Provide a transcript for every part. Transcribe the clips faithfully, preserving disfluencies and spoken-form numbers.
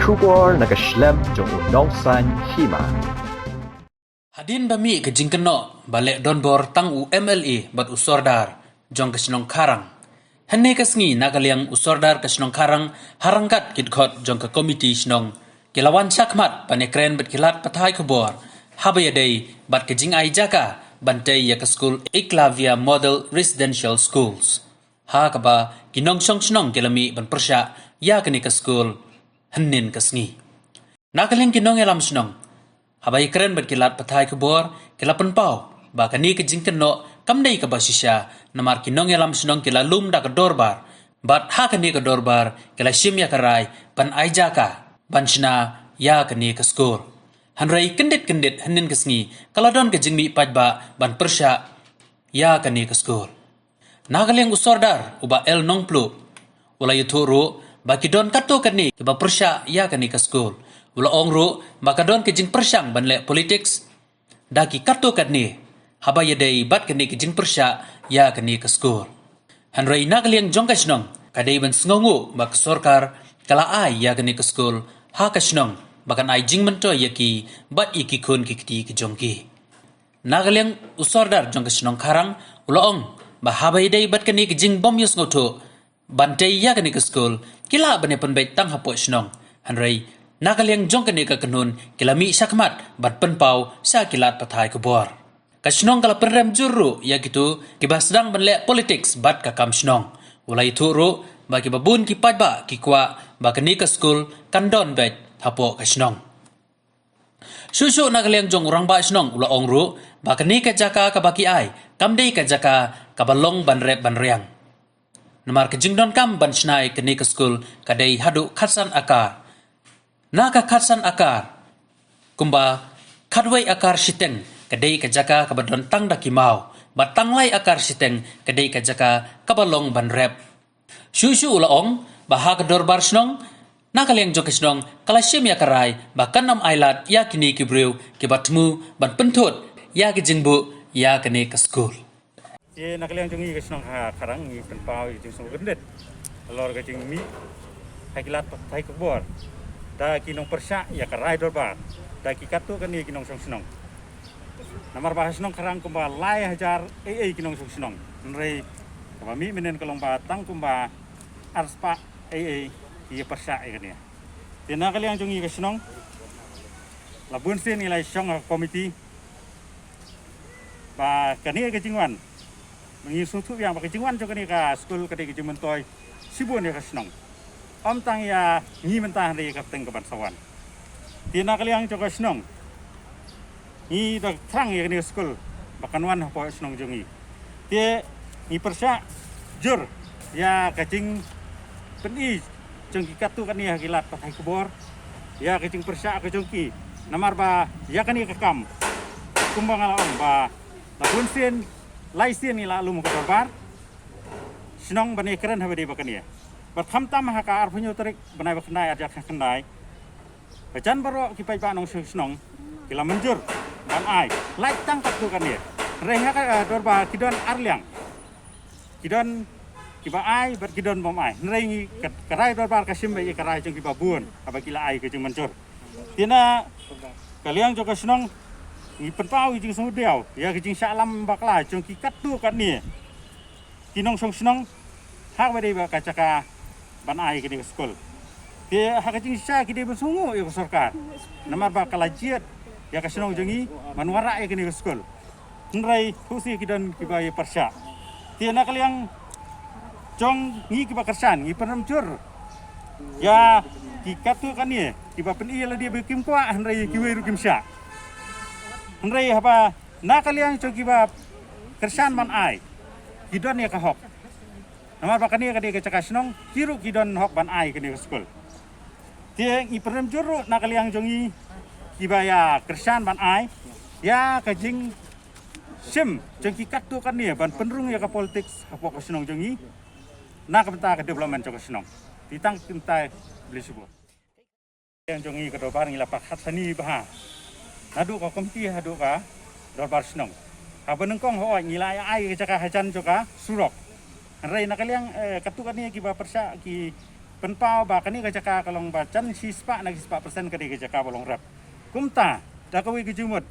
Khubor na ka shlem jong u Nongsaiñ Hima. Hadien ba mih ka jingkynnoh ba leh donbor tang u M L A bad u Sordar jong ka shnong Kharang, hynne ka sngi na ka liang u Sordar ka shnong Kharang ha ryngkat ki dkhot jong ka komiti shnong ki la wan shakhmat ban ïakren bad ki lad pathai khubor haba ïadei bad ka jingai jaka ban tei ïa ka skul Eklavya Model Residential Schools, ha kaba ki nongshong shnong ki la mih ban pyrshah ïa kane ka skul hynnin ka sngi. Na ka liang ki nongïalam shnong, haba ïakren bad ki lad pathai khubor, ki la pynpaw ba kane ka jingkynnoh kam dei kaba shisha, namar ki nongïalam shnong ki la lum da ka dorbar bad ha kane ka dorbar ki la shim ïa ka rai ban ai jaka ban shna ïa kane ka skul. Hynrei kyndit kyndit hynnin ka sngi ka la don ka jingmih paidbah ban pyrshah ïa kane ka skul. Na ka liang u Sordar u Bah L Nongpluh u la ïathuh ruh ba ki don katto katne kiba pyrshah ïa kane ka skul. U la ong ruh ba ka don ka jingpyrshang ban leh politiks da ki katto katne haba ïadei bad kane ka jingpyrshah ïa kane ka skul. Hynrei na ka liang jong ka shnong ka dei ban sngewnguh ba ka sorkar ka la ai ïa kane ka skul ha ka shnong ba kan ai jingmyntoi ïa ki bad ïa ki khun ki kti ki jong ki. Na ka liang u Sordar jong ka shnong Kharang u la ong ba haba ïadei bad kane ka jingbym ïasngewthuh ban tei ïa kane ka skul, ki lah ban ïa pynbeit tang hapoh shnong. Hynrei na ka liang jong kane ka kynhun ki la mih shakhmat ban pynpaw sha ki lad pathai khubor. Ka shnong ka la pynrem jur ruh ïa kito kiba sdang ban leh politiks bad ka kam shnong. U la ïathuh ruh ba kiba bun ki paidbah ki kwah ba kane ka skul kan don beit hapoh ka shnong. Shuh shuh na ka liang jong u rangbah shnong u la ong ruh ba kane ka jaka kaba ki ai kam dei ka jaka kaba long ban rep ban riang. Namar ka jingdonkam ban shna ïa kane ka skul ka dei haduh khatsan akar. Na ka khatsan akar, kumba khatwei akar shiteng ka dei ka jaka kaba don tang da ki maw, bad tang lai akar shiteng ka dei ka jaka kaba long ban rep. Shuh shuh u la ong ba ha ka dorbar shnong na ka liang jong ka shnong ka la shim ïa ka rai ba kan ym ailad ïa kine ki briew kiba thmu ban pynthut ïa ki jingbuh ïa kane ka skul. Te na ka liang jong ngi ka shnong ha Kharang ngi pynpaw ïa ka jingsngewkyndit halor ka jingmih ha ki lad pathai khubor da ki nongpyrshah ïa ka rai dorbar da ki katto katne ki nongshong shnong. Namar ba ha shnong Kharang kumba lai hajar ei ei ki nongshong shnong, hynrei kaba mih mynnin ka long ba tang kumba arspah ei ei ki ïa pyrshah ïa kane. Te na ka liang jong ngi ka shnong la bun sien ngi la shong ha ka komiti ba kane ka jingwan, ngi sngewthuh biang ba ka jingwan jong kane ka skul ka dei ka jingmyntoi shibun ïa ka shnong. Ym tang ïa ngi mynta hynrei ïa ka bteng kaban sa wan. Te na ka liang jong ka shnong ngi da thrang ïa kane ka skul ba kan wan hapoh shnong jong ngi. Te ngi pyrshah jur ïa ka jingpyni jong ki katto katne ha ki lad pathai khubor ïa ka jingpyrshah ka jong ki. Namar ba ïa kane ka kam kumba nga la ong ba la bun sien, lai sien ngi la lum ha ka dorbar shnong ban ïakren haba dei ba kane. Bad khamtam ha ka arphew hynñiew tarik bnai ba khyndai arhajar khyndai, hajan baroh ki paidbah nongshong shnong ki la mynjur ban ai, lait tang katto katne. Hynrei ha ka, eh, dorbar ki don ar liang. Ki don kiba ai bad ki don bym ai. Hynrei ngi ka, ka rai dorbar ka shim beit ïa ka rai jong kiba bun haba ki la ai ka jingmynjur. Te na ka liang jong ka shnong ngi pynpaw ïa ka jingsngewdiaw ïa ka jingshah lam bakla jong ki katto katne ki nongshong shnong ha kaba dei ba ka jaka ban ai kane ka skul. Te ha ka jingshisha ki dei ban sngewnguh ïa ka sorkar namar ba ka la jied ïa ka shnong jong ngi ban wanrah ïa kane ka skul. Hynrei thuh shi ki don kiba ïa pyrshah. Te na ka liang jong ngi kiba kyrshan ngi pynrem jur ïa ki katto katne kiba pyni ïa lade ba kim kwah hynrei kiwei ruh kim shah. Hynrei haba na ka liang jong kiba kyrshan ban ai, ki don ïa ka hok. Namar ba kane ka dei ka jaka shnong, ki ruh ki don hok ban ai kane ka skul. Te ngi pynrem jur ruh na ka liang jong ngi kiba ïa kyrshan ban ai ïa ka jingshim jong ki katto katne ban pynrung ïa ka politiks hapoh ka shnong jong ngi. Na ka bynta ka development jong ka shnong. Te tang kumta, khublei shibun. Liang jong ngi ka dorbar ngi la pyrkhat shane bha, naduh ka komiti haduh ka dorbar shnong. Haba nyngkong hooid ngi la ai ka jaka hajan jong ka surok. Hynrei na ka liang, eh, katto katne kiba pyrshah ki Pynpaw ba kane ka jaka ka long ba jan shispah na ki spah persen ka dei ka jaka ba long rep. Kumta da kawei ka jingmut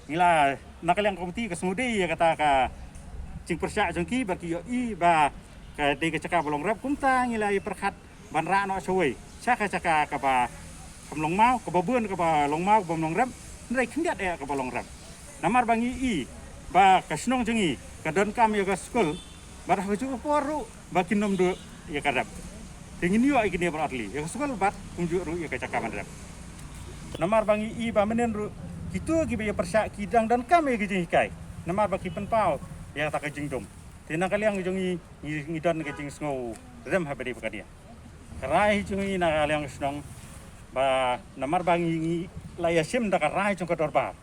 ngi la na ka liang ka komiti ka sngewdei ïa kata ka jingpyrshah jong ki bad ki ïohi ba ka dei ka jaka ba long rep. Kumta ngi la ïa pyrkhat ban rah noh shawei sha ka jaka kaba kam long maw, kaba bun kaba long maw, kaba long rep. Hynrei khyndiat ïa kaba long rep. Namar ba ngi i ba ka shnong jong ngi ka donkam ïa ka skul bad ha ka juh ka por ruh ba kin ym duh ïa ka rep. Te ngin ïoh ïa kine baroh artylli, ïa ka skul bad kumjuh ruh ïa ka jaka ban rep. Namar ba ngi i ba mynnin ruh kito kiba ïa pyrshah ki dang donkam ïa ka jinghikai namar ba ki pynpaw ïa kata ka jingdum. Te na ka liang jong ngi ngi, ngi don ka jingsngew rem ha ba dei ba ka dei. Ka rai jong ngi na ka liang shnong ba namar ba ngi, ngi la ïa shim da ka rai jong ka dorbar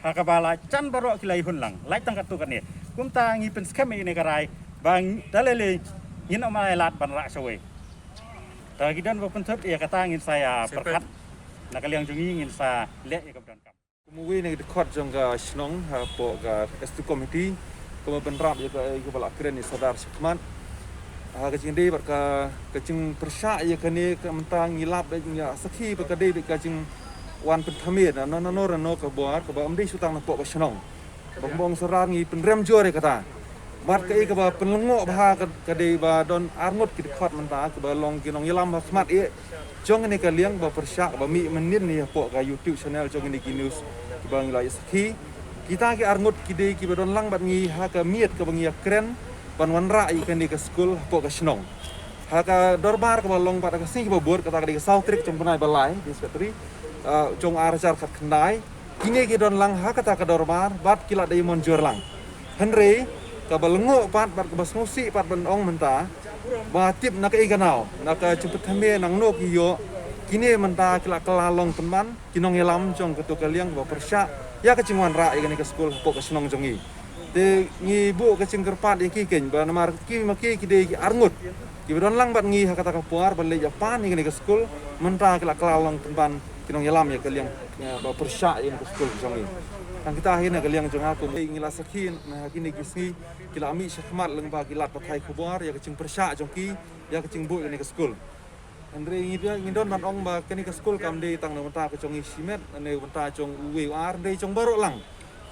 ha kaba la jan baroh ki la ïa hun lang lait tang katto katne. Kumta ngi pynskhem ïa kane ka rai ba ngi, da lei lei ngin ym ai lad ban rah shawei. Ta ki don ba pynthut ïa kata ngin sa ïa pyrkhat na ka liang jong ngi ngin sa leh ïa kaba donkam. Kum uwei na ki dkhot jong ka shnong hapoh ka S two committee, ka ba pynrap ïa ka, ïa ka ba la kren ïa Sordar shakhmat. Ha ka jingdei bad ka, ka jingpyrshah ïa kane ka mynta ngi lap bad ngi ïa sakhi ba ka dei bad ka jingwan pynthame na no no no no ka bor ka ba ym dei shu tang napoh ka shnong. Ba ka bong Sordar ngi pynrem jur ïa kata. Bad ka ïa ka ba pynlyngngoh bha ka, ka dei ba don arngut ki dkhot mynta ka ba long ki nongïalam ha khmat ïa jong kane ka liang ba pyrshah ba mih mynnin ïa hapoh ka YouTube channel jong kane ki news kiba ngi la ïa sakhi. Kita ki arngut ki dei kiba don lang bad ngi ha ka miet kaba ngi ïa kren ban wanrah ïa kane ka skul hapoh ka shnong. Ha ka dorbar kaba long bad ha ka sngi kaba bud kata ka dei ka saw tarik jong bnai ba lai, dei secretary, ah, jong ar hajar khatkhyndai. Kine ki don lang ha kata ka dorbar bad ki la dei mynjur lang. Hynrei kaba lyngngoh pat bad kaba sngewsih pat ban ong mynta ba tip na ka ïa ka naw na ka jingpynthame nangno ki ïoh kine mynta ki la kylla long pynban ki nongïalam jong kato ka liang kaba pyrshah ïa ka jingwanrah ïa kane ka skul hapoh ka shnong jong ngi. Te ngi buh ka jingkyrpad ïa ki keiñ ba namar ki ma ki ki dei ki arngut kiba don lang bad ngi ha kata ka por ba leit ïa pan ïa kane ka skul mynta ki la kylla long pynban ki nongïalam ïa ka liang, ïa, ba pyrshah ïa kane ka skul jong ngi. Tang kita hi na ka liang jong nga kum ngi la sakhi na kine ki sngi ki la mih shakhmat lyngba ki lad pathai khubor ïa ka jingpyrshah jong ki ïa ka jingbuh ïa kane ka skul. Hynrei ngi don, ngi don ban ong ba kane ka skul kam dei tang na bynta ka jong ngi shimet, na bynta jong uwei u ar, hynrei jong baroh lang.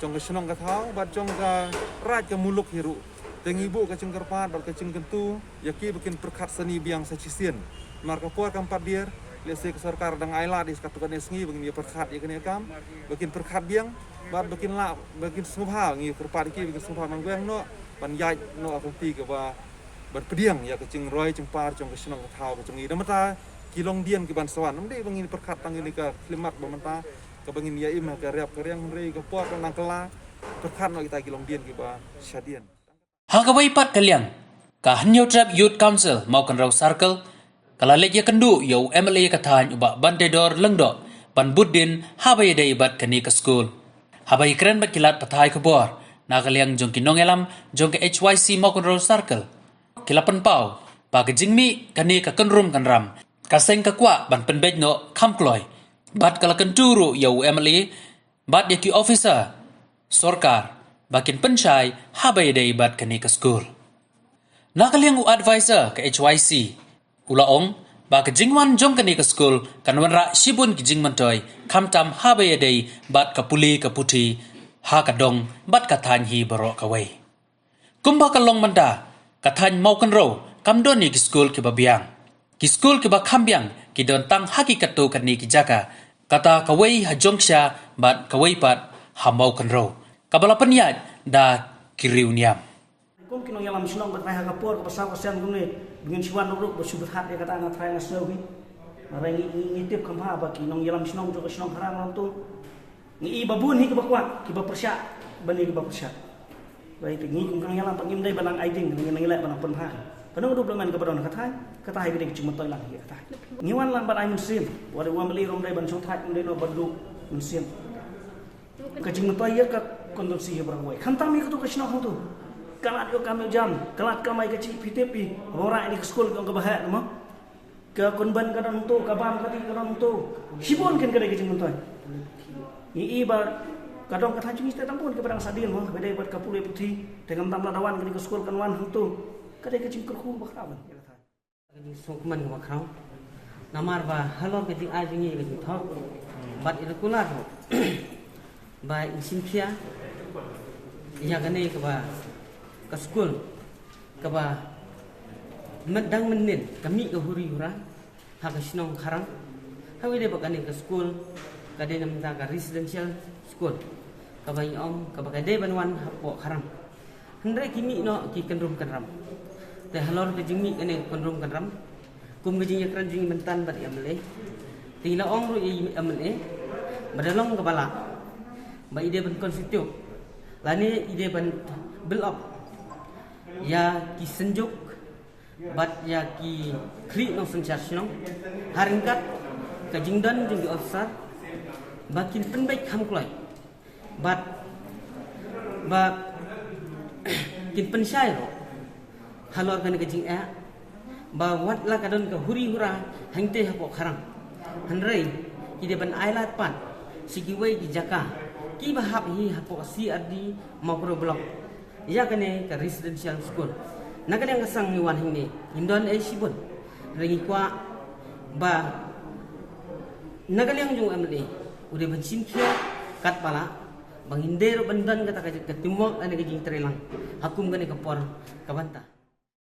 Jong ka shnong ka thaw bad jong ka raid ka muluk hi ruh. Te ngi buh ka jingkyrpad bad ka jingkyntu ïa ki ba kin pyrkhat sani biang sa shisien. Namar ka por kam pat dier, lehse ka sorkar dang ai lad ïa katto katne sngi ba ngin ïa pyrkhat ïa kane ka kam, ba kin pyrkhat biang bad ba kin lah, ba kin sngewbha, ngi kyrpad ïa ki ba kin sngewbha ban weng noh ban ïaid noh ha ka lynti kaba ban pdiang ïa ka jingroi jingpar jong ka shnong ka thaw ka jong ngi. Da mynta ki longdien ki ban sa wan, ym dei ba ngin pyrkhat tang ïa kane ka khlieh mat ba mynta kaba ngin ïa im ha ka riap ka riang, hynrei ka por ka nang kylla pyrkhat noh kita ki longdien kiba shadien. Ha kawei pat ka liang, ka Hynñiewtrep Youth Council Mawkynrew Circle ka la leit ïakynduh ïa u M L A ka thaiñ u Bah Banteidor Lyngdoh ban bud dien haba ïadei bad kane ka skul. Haba ïakren bad ki lad pathai khubor na ka liang jong ki nongïalam jong ka H Y C Mawkynrew Circle, ki la pynpaw ba ka jingmih kane ka kynrum kynram ka seng ka kwah ban pynbeit noh kham kloi bad ka la kyntu ruh ïa u M L A bad ïa ki officer sorkar ba kin pynshai haba ïadei bad kane ka skul. Na ka liang u advisor ka H Y C u la ong ba ka jingwan jong kane ka skul kan wanrah shibun ki jingmyntoi khamtam haba ïadei bad ka pule ka puthi ha ka dong bad ka thaiñ hi baroh kawei. Kumba ka long mynta, ka thaiñ Mawkynrew kam don ïa ki skul kiba biang. Ki skul kiba kham biang ki don tang ha ki katto katne ki jaka, kata kawei ha Jongksha bad kawei pat ha Mawkynrew, kaba la pynïaid da ki riewniam. Kum ki nongïalam shnong ba trai ha ka por kaba saw ka sem kumne ba ngin shu wan ruh ruh ba shu bthat ïa kata nga trai nga sngew hi. Nga trai ngi, ngi, ngi tip kham bha ba ki nongïalam shnong jong ka shnong Kharang Rangtung ngi i ba bun hi kiba kwah kiba pyrshah ban ïa kiba pyrshah. Ba ïa te ngi kum ka nongïalam pat ngim dei ba nang ai ding, ngi nang ïaleh ba nang pynbha. Kano ka dup la men kaba don ha ka thaiñ, ka thaiñ ka dei ka jingmyntoi lang hi ka thaiñ. Ngi wan lang ban ai mynsiem, wat ïa u M L A ruh ym dei ban shong thait, ym dei noh ban duh mynsiem. Ka jingmyntoi ïa ka constituency hi baroh kawei. Khamtam ïa kato ka shnong hangto. Ka lad ïoh kam ïoh jam, ka lad kamai ka jingphi tip phi. Haba wanrah ïa ka skul ka ong kaba heh mo. Ka convent ka don hangto, ka bam ka dih ka don hangto. Shibun kin ka dei ka jingmyntoi. Ngi i ba ka dong ka thaiñ jong ngi te tang bun kiba dang sah dien mo, ba dei bad ka pule puthi. Te khamtam lada wan kane ka skul kan wan hangto. Ka dei ka jingkyrkhu ba khraw ban ïa ka thaiñ. Ka jingsngewkmen kaba khraw. Namar ba halor ka jingai jong ngi ka jingthoh bad ïa la kular ruh ba in sngewkhia ïa kane kaba ka skul kaba mynta mynnin ka mih ka huri hura ha ka shnong Kharang. Hawei de ba kane ka skul ka dei namar ka residential school kaba ngi ong kaba ka dei ban wan hapoh Kharang. Hynrei ki mih noh ki kynrum kynram. Te halor ka jingmih kane ka kynrum kynram kum ka jingïakren jong i mynta bad i M L A. Te i la ong ruh i M L A ba da long kaba lah ba i dei ban constitute lane i dei ban build up ïa ki synjuk bad ïa ki khlieh nongsynshar shnong ha ryngkat ka jingdon jong ki officer ba kin pynbeit kham kloi bad ba kin pynshai ruh halor kane ka jingeh ba wat la ka don ka huri hura hangtei hapoh Kharang. Hynrei ki dei ban ai lad pat sha kiwei ki jaka kiba hap hi hapoh C R D Mawkroh Block ïa kane ka residential school. Na ka liang ka sang ngi wan hangne ngim don ei shibun. Hynrei ngi kwah ba na ka liang jong u M L A u dei ban sngewkhia katba lah ba ngin dei ruh ban don kata ka, ka teamwork lane ka jingtreilang ha kum kane ka por ka bynta.